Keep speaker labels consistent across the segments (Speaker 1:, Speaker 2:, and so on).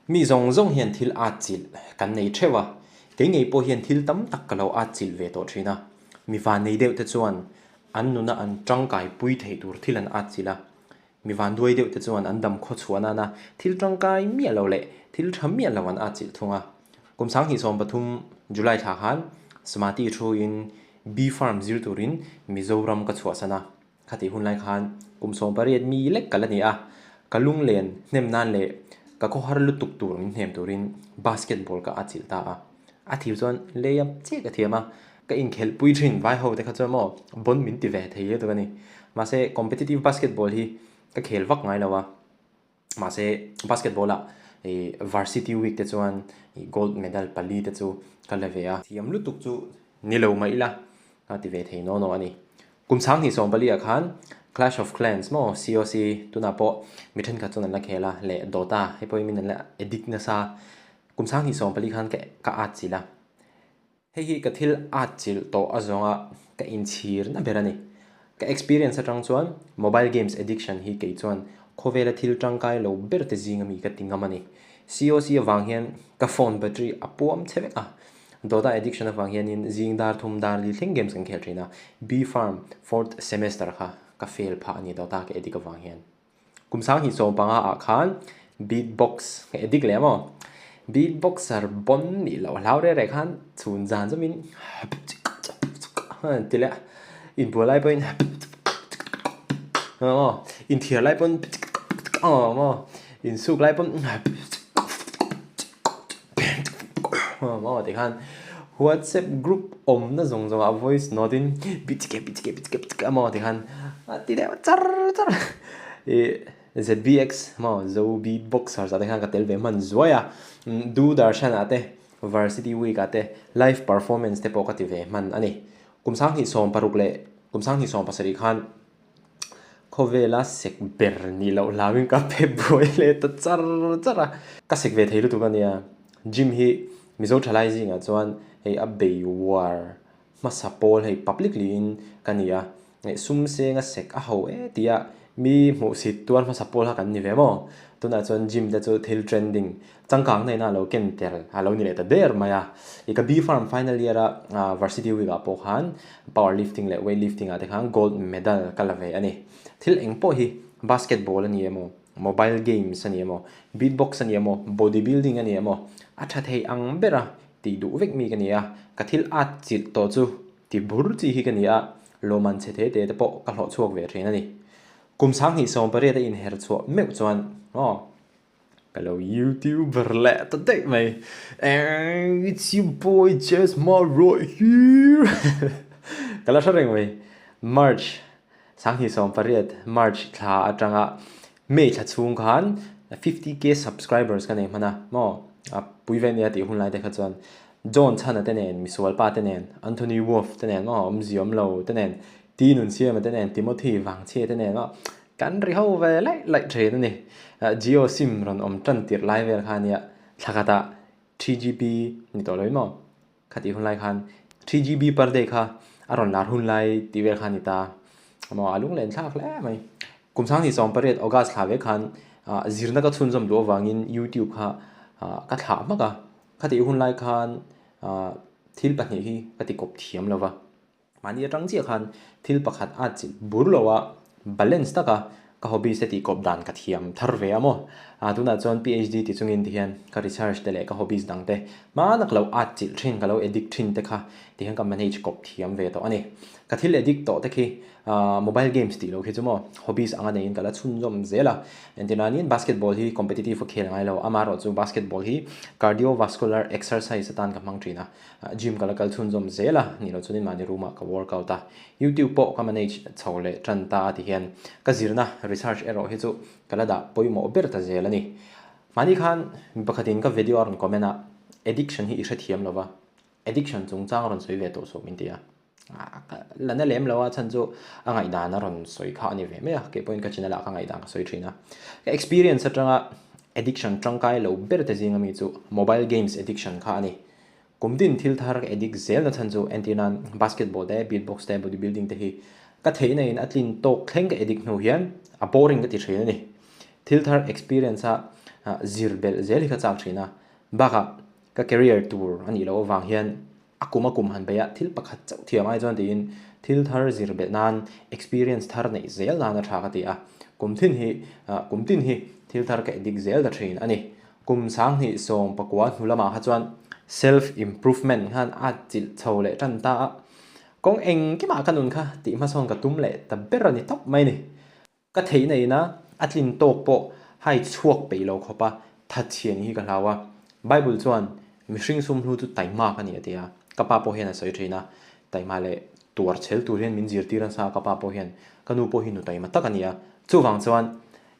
Speaker 1: Mi zawng zawng hian thil atchilh kan nei theuh a, kei ngei pawh hian thil tam tak ka lo atchilh ve tawh thin a. Mi vannei deuh te chuan an nuna an tangkai pui theih tur thil an atchilh a, mi vanduai deuh te chuan an dam khawchhuah nana thil tangkai miah lo leh thil tha miah lo an atchilh thung a. Kum 2023 July thla khan Smati thu in Bee Farm zir turin Mizoram ka chhuahsan a. Khatih hun lai khan kum 18 mi lek ka la ni a, ka lunglen hnem nan leh ka khawhar lutuk tur min hnem turin basketball ka atchilh ta a. A thil chuan lei a chiah ka thiam a, ka inkhelh pui thin vai ho te kha chuan maw bon min ti ve thei lutuk a ni. Mahse competitive basketball hi ka khel vak ngai lo a, mahse basketball ah ih varsity week te chuan ih gold medal pali te chu ka la ve a. Thiam lutuk chu ni lo mah ila ka ti ve thei naw naw a ni. Kum 2014 ah khan Clash of Clans maw COC tunah pawh mi thenkhat chuan an la khel a leh Dota hei pawhin min an la addict nasa. Kum 2014 khan ka ka atchilh a. Hei hi ka thil atchilh tawh a zawnga ka inchhir na ber a ni. Ka experience atang chuan mobile games addiction hi kei chuan khawvela thil tangkai lo ber te zinga mi ka ti ngam a ni. COC avang hian ka phone battery a puam chhe vek a. Dota addiction avang hianin zing dar thum dar li thleng games kan khel thin a. B-Pharm fourth semester kha ka fail phah a ni Dota ka addict avang hian. Kum 2015 ah khan beatbox ka addict leh maw? Beatboxer bon nih loh hlau reh reh khan chhun zan zawmin ti leh inbual lai pawhin maw inthiar lai pawn maw insuk lai pawn maw tikhan whatsapp group awmna zawng zawng ah voice note in btk btk btk btk maw tikhan a ti deuh char char ih zbx maw zo beatboxer ah te khan ka tel ve hman zuai a doordarshan ah te varsity week ah te live performance te pawh ka ti ve hman a ni kum 2016 leh kum 2017 khan Khawvela sek ber nih loh hlauin ka pe buai leh ta char char a. Ka sek ve thei lutuk a nia. Gym hi Mizo thalai zingah chuan hei a bei war hmasa pawl hei publicly in ka ni a. Sum senga sek a ho e tia mi hmuhsit tuar hmasa pawl kha kan ni ve maw? Tunah chuan gym te chu thil trending Changkang hna ina lo ken tel a lo ni leh ta der mai a. I ka B Pharm final year a Varsity week ah pawh khan power lifting leh weight lifting ah te khan gold medal ka la ve a ni. Thil eng pawh hi basketball a ni emaw, mobile games a ni emaw, beatbox a ni emaw, body building a ni emaw, a tha thei ang ber a tih duh vek mi ka ni a. Ka thil at chilh tawh chu ti bur chi hi ka ni a, lawmman chhe te te te pawh ka hlawh chhuak ve thin a ni. Kum 2018 a inher chhuah meuh chuan aw. Ka lo youtuber leh ta daih mai. And it's your boy Jesma right here. Ka la hre reng mai. March 2018 March thla atanga May thla chhung khan 50k subscribers ka nei hman a maw a pui ve nia tih hun lai te kha chuan John Chhana te nen misual pa te nen Anthony Wolf te nen maw awmzia awm lo te nen T Nunsiama te nen Timothy Vangchhia te nen maw Kan ri ho ve laih laih thin a ni. Jio sim rawn awm tan tirh lai vel kha ania thla khatah 3GB ni tawh lo i maw? Khatih hun lai khan 3GB per day kha a rawn lar hun lai tih vel kha a ni ta. Maw a lunglen thlak hle mai. Kum 2018 August thla ve khan zirna ka chhunzawm duh avangin YouTube kha ka thlah hmak a. Khatih hun lai khan thil pahnih hi ka ti kawp thiam lo va. Mahni atang chiah khan thil pakhat a chilh bur lo a, balance taka ka hobbies te tih kawp dan ka thiam thar ve a maw. A tunah chuan PhD ti chungin ti hian ka research te leh ka hobbies dang te hmana ka lo at chilh thin, ka lo addict thin te kha ti hian ka manage kawp thiam ve tawh a ni. Ka thil addict tawh te khi mobile games tih loh khi chu maw hobbies anga neiin ka la chhunzawm zel a. Engtin basketball hi competitive a khel ngai lo, amaherawhchu basketball hi cardiovascular exercise atan ka hmang thin a. Gym ka la kal chhunzawm zel a, nih loh chuanin mahni room ah ka workout a, YouTube pawh ka manage chho leh tan ta a ti hian ka zirna research erawh hi chu ka la dah pawimawh ber ta zel a ni. Mahni khan mi pakhatin ka video a rawn comment a, addiction hi i hrethiam lo va, addiction chungchang a rawn sawi ve tawh suh min ti a, ka la na lem lo a chhan chu a ngaihdan a rawn sawi kha a ni ve mai a, kei pawhin ka channel ah ka ngaihdan ka sawi thin a. Ka experience atanga addiction tangkai lo ber te zinga mi chu mobile games addiction kha a ni. Kum din thil thar ka addict zel na chhan chu entir nan basketball te, beatbox te, body building te hi ka theihna in a tlin tawk thleng ka addict hnu hian a boring ka ti thin a ni. Thil thar experience a zir belh zel hi ka chak thin a. Bakah ka career tur a nih loh avang hian a kum a kum han beih a, thil pakhat chauh thiam ai chuan tiin thil thar zir belh nan experience thar neih zel nan a tha ka ti a. Kum thin hi kum tin hi thil thar ka addict zel ta thin a ni. Kum 2019 hnu lamah kha chuan self improvement khan a chilh chho leh tan ta a. Kawng engkimah ka nun kha tih hmasawn ka tum leh ta ber a ni tawp mai ni. Ka theihna ina a tlin tawk pawh hai chhuak peih lo khawpa thatchhian hi ka hlau a. Bible chuan mihring sum hlu chu taima ka ni a ti a, ka pa pawh hian a sawi thin a. Taima leh tuar chhel tur hian min zirtir nasa a ka pa pawh hian ka nu pawh hi nu taima tak a ni a. Chuvang chuan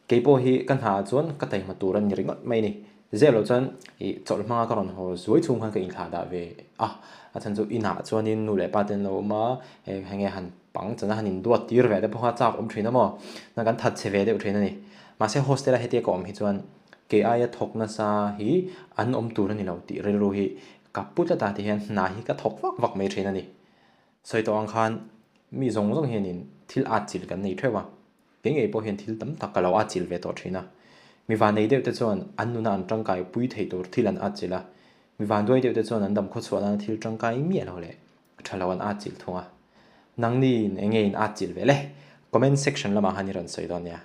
Speaker 1: kei pawh hi ka hnaah chuan ka taima tur a ni ringawt mai ni. Zep loh chuan ih chawlh hmanga ka rawn haw zuai chhung khan ka inthlah dah ve a, a chhan chu inah chuanin nu leh pa te an lo awm a, heng nge han pang chana han induat tir ve te pawh kha chak awm thin a maw, na kan that chhe ve deuh thin a ni. Mahse hostel a hetia ka awm hi chuan kei aia thawk nasa hi an awm tur a ni lo tih rilru hi ka pu tlat a ti hian hna hi ka thawk vak vak mai thin a ni. Sawi tawh ang khan mi zawng zawng hianin thil atchilh kan nei theuh a. Kei ngei pawh hian thil tam tak ka lo atchilh ve tawh thin a. Mi vanei deuh te chuan an nuna an tangkai pui thei tur thil an atchilh a. Mi vanduai deuh te chuan an dam khawchhuah nana thil tangkai miah lo leh tha lo an atchilh thung a. Nangni in enge in atchilh ve le? Comment section lamah khan i rawn sawi dawn nia.